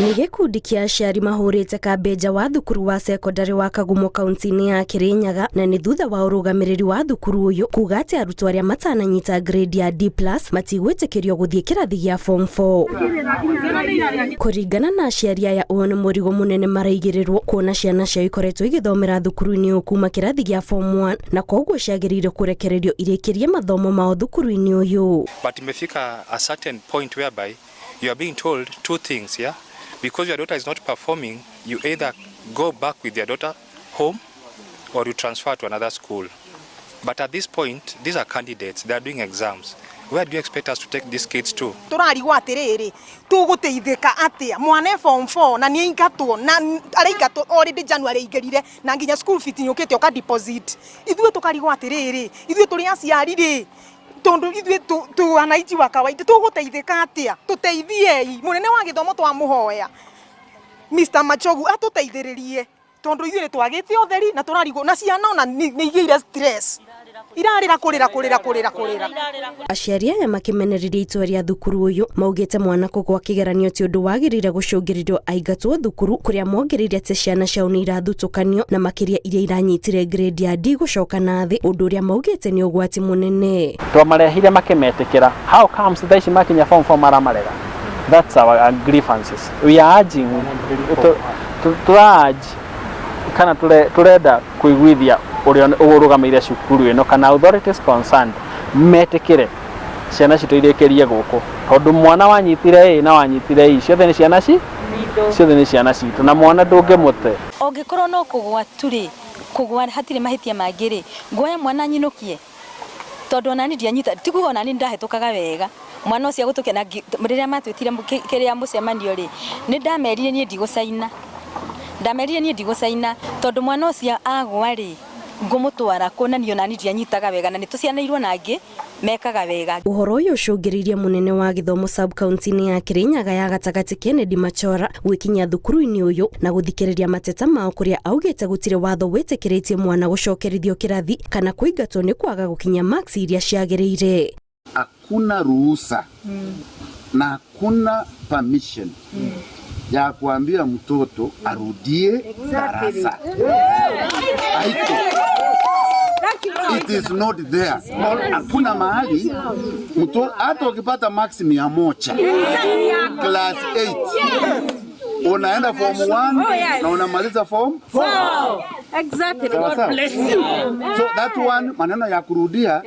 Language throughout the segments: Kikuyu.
Nĩ gĩkundi kĩa aciari mahũrĩte kambĩ nja wa thukuru wa cekondarĩ wa Kagumo kaunti-inĩ ya Kirinyaga, na nĩ thutha wa ũrũgamĩrĩri wa thukuru ũyũ kuga atĩ arutwo arĩa matananyita grade ya D+ matigwĩtĩkĩrio gũthiĩ kĩrathi gĩa form 4. Kũringana na aciari aya, ũyũ nĩ mũrigo mũnene maraigĩrĩrwo kuona ciana ciao ikoretwo igĩthomera thukuru-inĩ ũyũ kuma kĩrathi gĩa form 1, na koguo ciagĩrĩire kũrekererio irĩkĩrie mathomo mao thukuru-inĩ ũyũ. But imefika a certain point whereby you are being told two things, yeah? Because your daughter is not performing, you either go back with your daughter home or you transfer to another school. But at this point, these are candidates, they are doing exams. Where do you expect us to take these kids to? Tũrarigwo atĩrĩrĩ, tũgũteithĩka atĩa mwana e form 4 na nĩ aingatwo, na araingatwo already January aingĩrire, na nginya school fees yũkĩte ũka deposit. Ithuĩ tũkarigwo atĩrĩrĩ, ithuĩ tũrĩ aciari rĩ, tondu ithuĩ tu wananchi wa kawaida, tũgũteithĩka atĩa? Tũteithiei, mũnene wa gĩthomo, twamũhoya Mr. Machogu atũteithĩrĩrie, tondu ithuĩ nĩ twagĩte ũtheri na tũrarigwo na ciana ona nĩ igĩire stress, irarĩra kũrĩra kũrĩra kũrĩra kũrĩra. Aciari aya makĩmenereria itua rĩa thukuru ũyũ, maugĩte mwana kũgwa kĩgeranio ti ũndũ wagĩrĩire gũcũngĩrĩrio aingatwo thukuru, kũrĩa mongereire atĩ ciana ciao nĩ irathutũkanio, na makĩria iria iranyitire grade ya D gũcoka na thĩ, ũndũ ũrĩa maugĩte nĩ ũgwati mũnene. Twamarehire makĩmetĩkĩra. How comes thaa ici makinya form 4 maramarega? That's our grievances. We are urging, tura urge kana turenda kuiguithia ũrĩa ũrũgamĩire cukuru ĩno kana authorities concerned metĩkĩre ciana citũ irĩkĩrie gũkũ, tondũ mwana wanyitire A na wanyitire E, ciothe nĩ ciana ci ciothe nĩ ciana citũ, na mwana ndũngĩmũte. Ũngĩkorwo no kũgwa tu rĩ, kũgwa hatirĩ mahĩtia mangĩ rĩ, nguoya mwana nyinũkie, tondũ onani ndianyita, ti kuga onani ndahĩtũkaga wega. Mwana ũcio agũtũkia na rĩrĩa matwĩtire kĩrĩa mũcemanio rĩ, nĩ ndamerire niĩ ndigũcaina, ndamerire niĩ ndigũcaina, tondũ mwana ũcio agwa rĩ, ngũmũtwara kuonania onani ndianyitaga wega na nĩ tũcianĩirwo na angĩ mekaga wega. Ũhoro ũyũ ũcũngĩrĩirie mũnene wa gĩthomo sub county-inĩ ya Kirinyaga ya gatagatĩ, Kennedy Machora, gwĩkinyia thukuru-inĩ ũyũ na gũthikĩrĩria mateta mao, kũrĩa augĩte gũtirĩ watho wĩtĩkĩrĩtie mwana gũcokerithio kĩrathi kana kũingatwo nĩ kwaga gũkinyia marks iria ciagĩrĩire. Hakuna ruhusa na hakuna permission ya kuambia mtoto arudie darasa. Haiko. It is not there. Hakuna mahali mtoto, hata ukipata marks 100 class 8, unaenda form 1 na unamaliza form 4. Exactly. Sawa sawa. So that one, maneno ya kurudia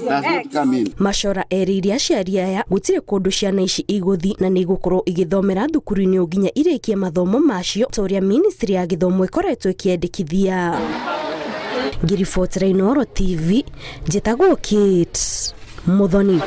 does not come in. Machora erĩire aciari aya gũtirĩ kũndũ ciana ici igũthi na nĩ igũkorwo igĩthomera thukuru-inĩ ũyũ nginya irĩkie mathomo macio, ta ũrĩa ministry ya gĩthomo ĩkoretwo ĩkĩendekithia. Ngĩribotera Inooro TV, njĩtagwo Kate Muthoni.